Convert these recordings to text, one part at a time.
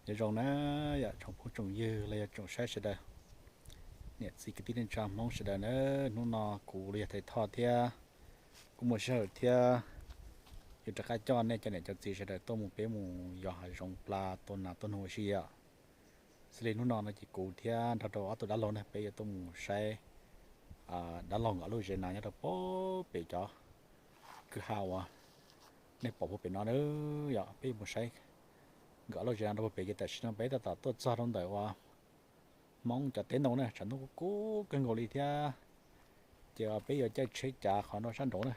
Nyob zoo na yom tsoom phooj tsoom ywg los yog tsoom saib sawv daws, niam txiv kwv tij neej tsa Hmoob sawv daws na, hnub no kuv los yog Thaiv Thoj thiab kuj muaj sij hawm thiab yuav rov qab coj nej cov niam cov txiv sawv daws tuaj mus peb mus yos hav zoov pla tua nas tua noog ua si yom. Xws li hnub no no ces kuv thiab nrog rau ob tug dab laug na peb yuav tuaj mus saib dab laug nkawd ob lub zes nas nyob rau puag pem cov kwj ha uas nej pom puag pem no na yom. Peb yuav mus saib nkawd ob lub zes nas rau puag pem ces tam sim no peb tab tom tuaj txog rau ntawm uas Hmoob cov teb ntoo na, tshav ntuj kuj kub kawg nkaus li thiab. Ces peb yuav caij tsheb cav qhov no sab nraud na.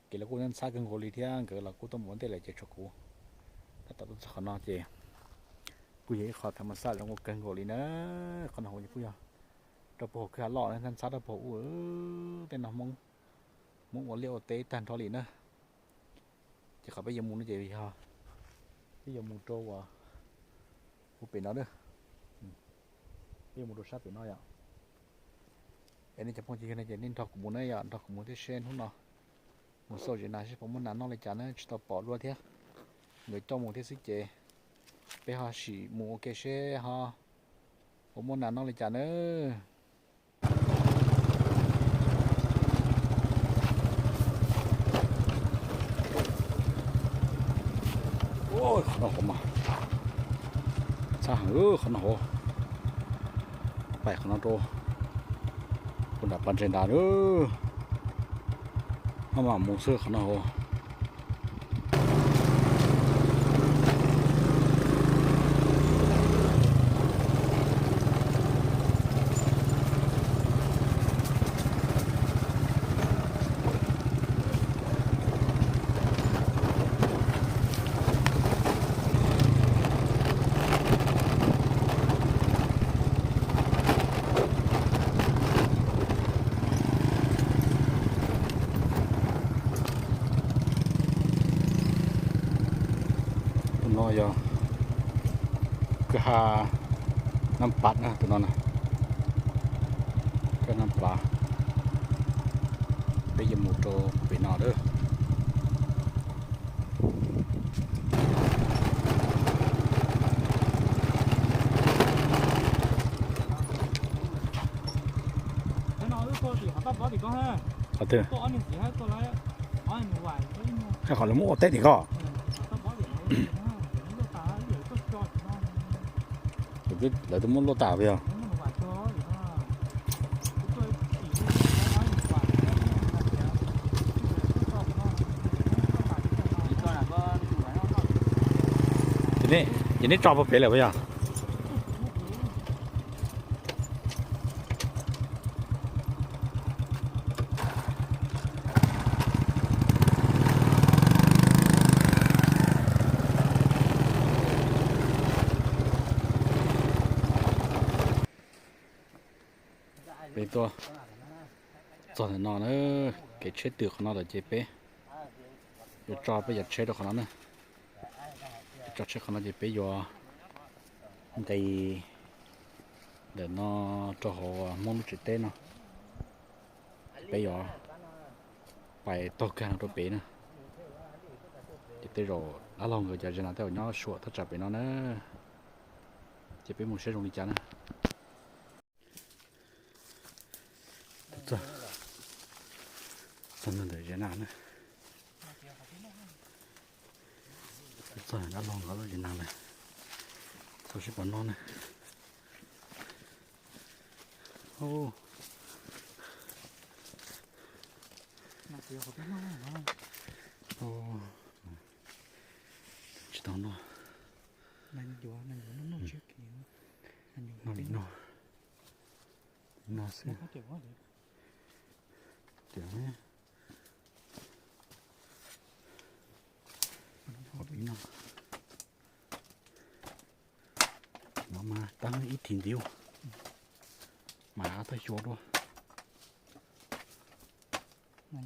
Kev los kuj ntxhab kawg nkaus li thiab, nkawd los kuj tuaj mus ua ntej lawm ces tshuav kuv tab tom tuaj txog qhov no ces kuj yog ib qho thav mas xaj zoo kawg nkaus li na. Qhov no kuj yog rau puag hauv kwj ha loj na, ntxhab rau puag hauv ub tej no Hmoob, Hmoob ua liaj ua teb tag nrho li na. Ces qhov peb yuav mus no ces yog peb yuav mus rau uas puag pem no na, peb yuav mus rau sab pem no yom. Es nej cov phooj ywg no ces nej nrog kuv mus na yom, nrog kuv mus thiab seb hnub no mus xauj zes nas seb puas muaj nas noj li cas na, tsis tau pom dua thiab. Nkawd coj mus thiab xwb ces peb ho sim mus ua ke seb ho puas muaj nas noj li cas na. Qhov no mas ntxhab heev, qhov no hauv, pais qhov no rau puag nram pas ntses nrad, no mas mus xwb qhov no hauv. Tus no yog kwj ha Nab Pav na, tus no na, kwj ha Nab Pav. Peb yuav mus rau pem no lawm. Qhov twg? Qhov lawv muab ua teb tim ko. Lawv twb muab luaj tas puas yog? Ces neb tso puag pem lawm puas yog? Peb tuaj txog ntawm no na, kev tsheb tws qhov no lawm ces peb yuav tso peb cov tsheb rau qhov no na. Tso tsheb qhov no ces peb yuav nqis ntawm no rau hauv Hmoob lub tsev teb no. Peb yuav pais taug kag no rau pem na. Ces tej zaum dab laug nkawd cov zes nas tej zaum nyob suam thaj tsam pem no na. Ces peb mus saib zoo li cas na. Txog ntawm zes nas na. Txog dab laug nkawd lub zes nas lawm. Txog seb puas noj na. Tsis tau noj. Noj li no. Noj xwb. Ces no, no mas tab ib thim ntiv, mas thaj xyua dua. Muab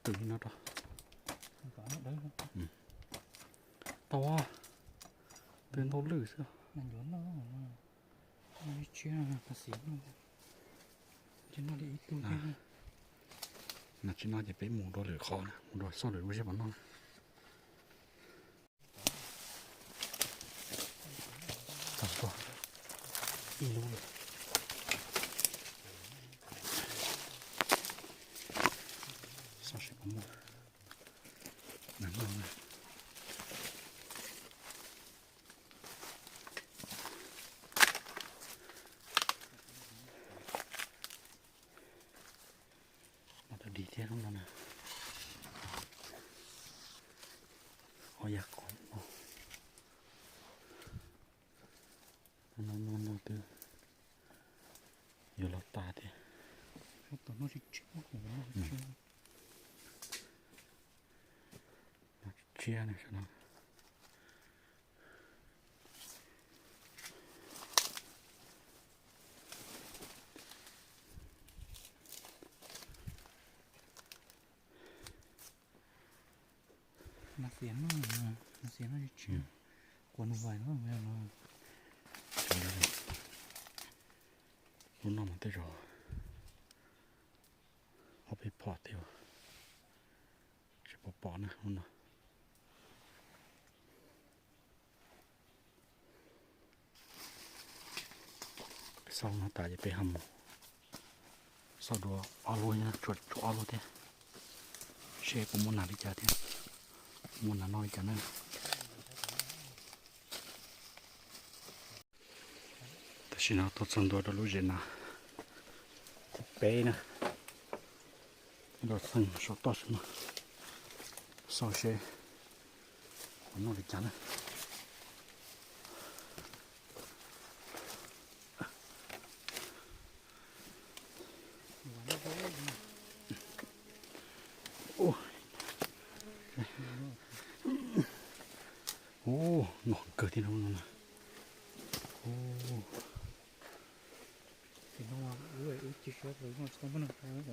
tw li no rau. Tau, tw ntau lwj xwb. Tsis noj ces peb mus dua lwm qhov na, mus dua xauj lwm lub zeb puas noj na. Txog tuaj ib lub lawm. Xauj seb puas muaj nas noj na. Mas dog dig thiab lub no na. Ob yam qos no. No no no twb yuav los tas thiab. Tshiab na sab no. Nas xiav no, nas xiav no tsis, quas nus vais no. Lub no mas tej zaum ob peb phom tej, tsis pom pom na lub no. Xauj no tas ces peb ho mus xauj dua ob lub, tshuav ob lub thiab, seb puas muaj nas li cas thiab, muaj nas noj li cas na. Tam sim no tuaj txog ntua rau lub zem nas thib peb na, nyob rau xeeg saum toj xwb no, xauj seb puas noj li cas na. Ub, noj heev kawg thiab no. Ub,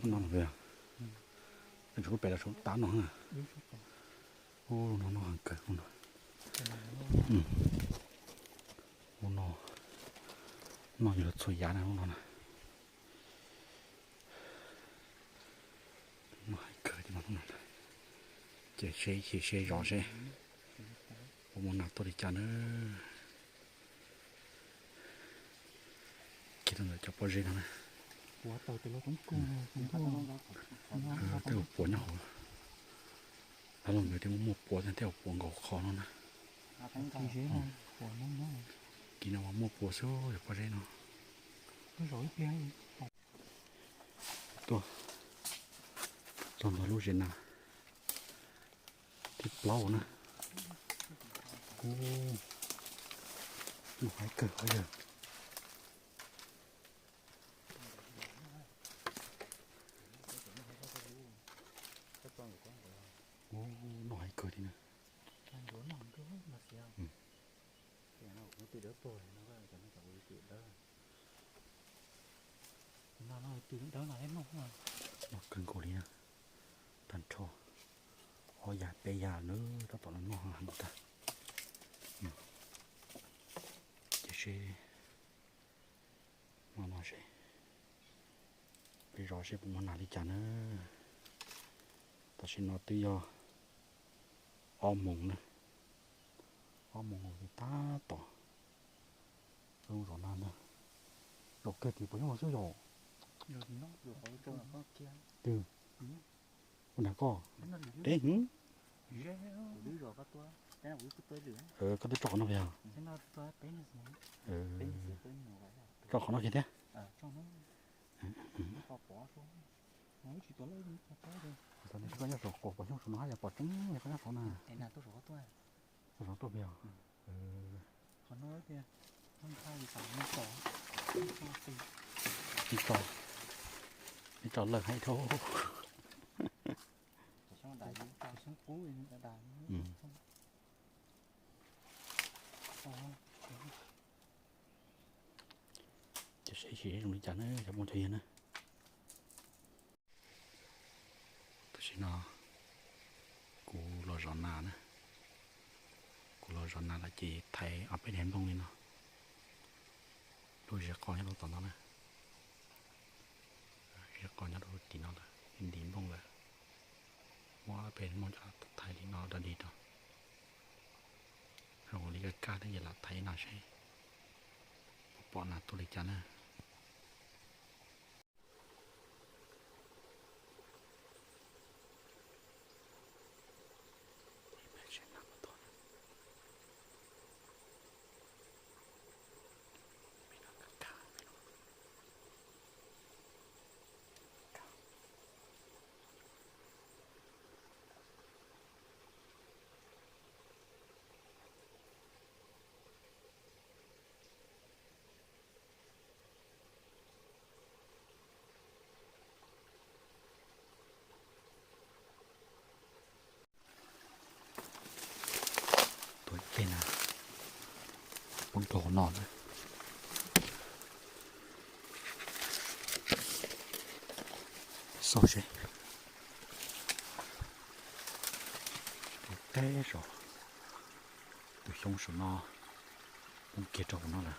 no los pem, tsuas lub pem los tsuas lub tab no na. Ub, lub no noj heev kawg lub no. Lub no noj yuav luag txhua yav na lub no na. Noj heev kawg thiab no. Ces seb, sim seb zov seb puas muaj nas tuaj li cas na. Kiag rau ntawm cov pob zeb no na. Tej hauv puav nyob hauv. Dab laug nkawd thiaj muaj muaj puav, tej hauv puav nkaus qhov no na. Kis no mas muaj puav xwb, yog pob zeb no. Tuaj txog ntawm lub zem nas thib plaub na. Ub, noj heev kawg os yawg. Ub, noj heev kawg li na. Noj kawg nkaus li na. Tag nrho ob yam peb yam na, tab tom los noj heev tag. Ces seb, no no seb, peb zov seb puas muaj nas li cas na. Tam sim no twb yog ob moos na, ob moos ces tab tom zoo zov nas na. Zaum kawg tim puas nyob xwb yom? Twg? Ua nrag koj? Peb hwv. Koj twb tso qhov no puas yog? Tso qhov no kiag thiab. Koj nyob saum quas pos xyoob saum no hab yog pom tseeb li koj nyob saud na. Tuaj saud tuaj puas yog? Ib tso lawm hais dhau. Ces seb zoo li cas na cov phooj cov ywg na. Tam sim no kuv los zov nas na, kuv los zov nas lawm ces thaiv ob peb daim nplooj li no. Lub ziag qos nyob rau tom no na, ziag qos nyob rau tim no lawm, ntim nplooj lawm. Muab ob peb daim nplooj coj los thaiv li no dog dig rau. Zoo li kaj kaj thiab ces lam thaiv no seb Pom nas tuaj li cas na. Tuaj ib teg na, poob rau hauv no na. Xauj seb. Teb zaum tus xyoob saum no poob kiag rau hauv no lawm.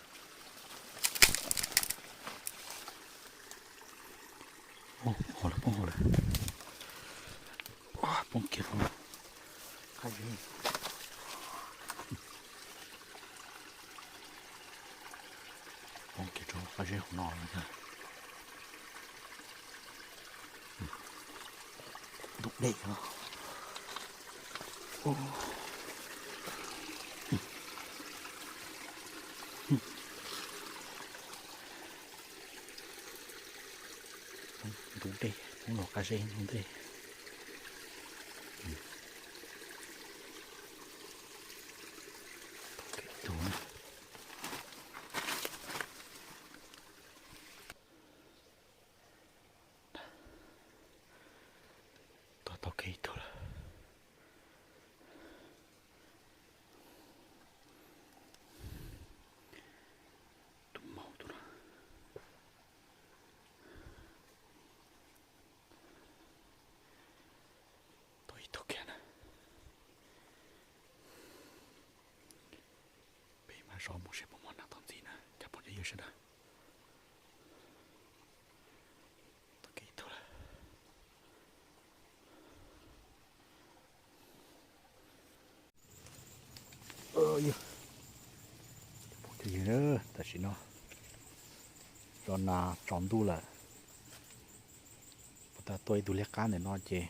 Poob hauv lawm, poob hauv lawm. Poob kiag rau qab zeb. Poob kiag rau qab zeb hauv no lawm ntag. Ntug dej os. Ntug dej, poob los qab zeb ntug dej. Tau kev ib tug na. Tuaj tau kev ib tug lawm. Tus maum tus no. Tau ib tug kiag na. Peb mam zov mus seb puas muaj nas tau ntxiv na cov phooj cov ywg sawv daws. Tau kev ib tug lawm. Tam sim no zov nas tsaus ntuj lawm, puas tas tua ib tug liab qab ntawm no ces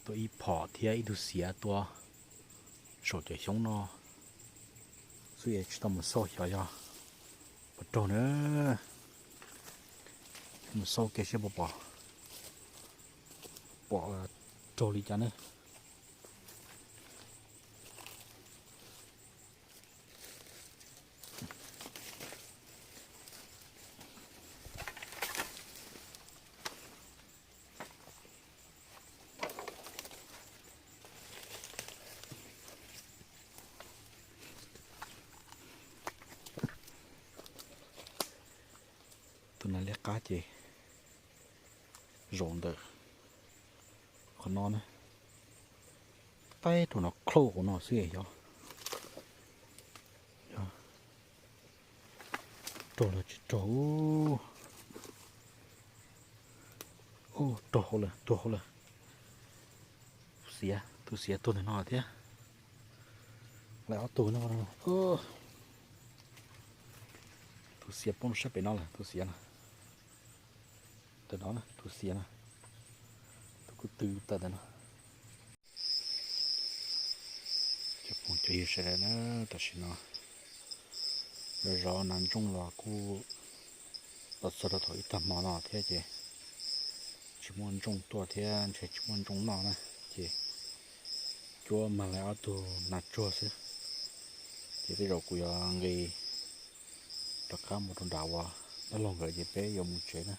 tua ib phom thiab ib tug xiav tua saum cov xyoob no xwb es tsis tau mus xauj xyov yog puas raug na. Mus xauj kiag seb puas pom, pom raug li cas na. Tus nas liab qab ces zaum ntawm qhov no na, taib rau no khaub hauv no xwb yog. Raug los tsis raug. Raug hauv lawm, raug hauv lawm. Xiav, tus xiav tuag ntawm no thiab. Lawv ob tug no. Tus xiav poob sab pem no lawm, tus xiav no. Ntawm no na, tus xiav no. Tus kuj tw tawm ntawm no. Cov phooj cov ywg sawv daws na, tam sim no zov zov nas ntsooj los kuj los txog rau thaum ib tag hmo no thiab ces tsis muaj ntsooj tuaj thiab ntshe tsis muaj ntsooj noj na, ces cuab mag lawv ob tug nas tsuag xwb. Ces tej zaum kuv yuav nqis rov qab mus rau nram uas dab laug nkawd ces peb yuav mus tsev na.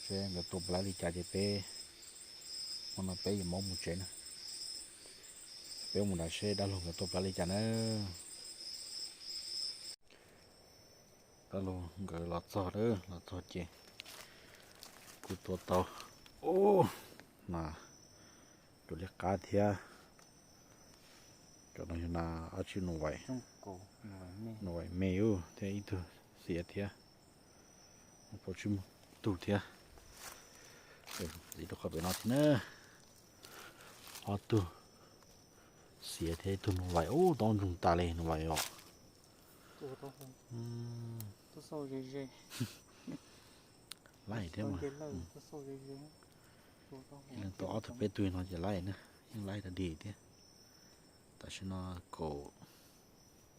Seb nkawd tua puas laib li cas ces peb, hmo no peb yuav mus tsev na. Peb mus nram seb dab laug nkawd tua puas laib li cas na. Dab laug nkawd los txog lawm, los txog ces kuj tua tau, ub, nas, tus liab qab thiab. Cov no yog nas dab tsi, nus vais, nus vais me ub, thiab ib tug xiav thiab. Pom tsis muaj tug thiab. Ntxiv rau qhov pem no thiab na. Ob tug xiav thiab ib tug nus vais, ub, tau ntsoog tas li nus vais os. Laij thiab mas. Tua ob tug peb tug no ces laij na, yeej laij dog dig thiab. Tam sim no kaum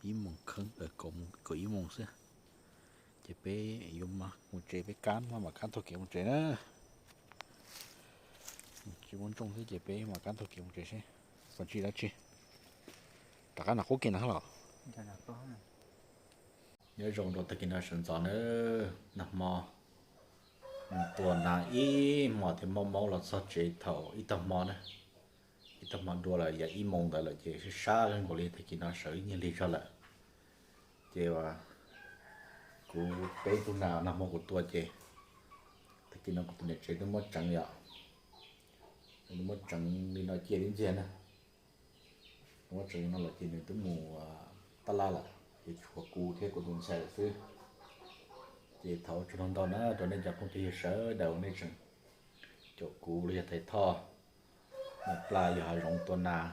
ib moos kheeb, kaum ib moos xwb. Ces peb yuav mus tsev, peb kab maj mam kab taug kev mus tsev na. Tsis muaj ntsooj thiab ces peb mam kab taug kev mus tsev seb puas ntsib dab tsi. Rov qab nram qub kev na los. Nyob zoo rau tag kis no sawv ntxov na, nag hmo mus tua nas ib hmos thiaj mob maub los txog tsev thaum ib tag hmo na. Ib tag hmo dua lawm, yog ib moos ntawd lawm ces sab sab kawg nkaus li, tag kis no sawv ib nyuag lig zog lawm. Ces kuv peb tug nas nag hmo kuv tua ces tag kis no kuv tus niam tsev twb muab tseev yom, nws muab tseev li no cia li ntxiag na. Nws muab tseev li no lawm ces nws twb mus tab laj lawm, ces tshuav kuv thiab kuv tus ntxhais lawm xwb. Ces thov ua tsaug ntau ntau na rau nej cov phooj cov ywg sawv daws uas nej tseem caum kuv los yog Thaiv Thoj, Nais Plas, yog hav zoov tua nas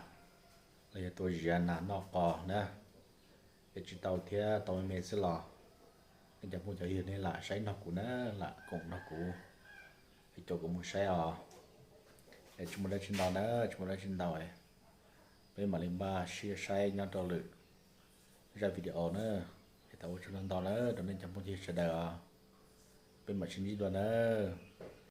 los yog tua ziav nas noj qos na, es tsis tau thiab tau me me xwb los nej cov phooj cov ywg nej lam saib nrog kuv na, lam koom nrog kuv, es caum kuv mus saib os. Es tsis muaj dab tsi ntau na, tsis muaj dab tsi ntau, peb mam li npaj siab saib nyob rau lwm zaj video na. Es thov ua tsaug ntau ntau na rau nej cov phooj cov ywg sawv daws os. Peb mam sib ntsib dua na.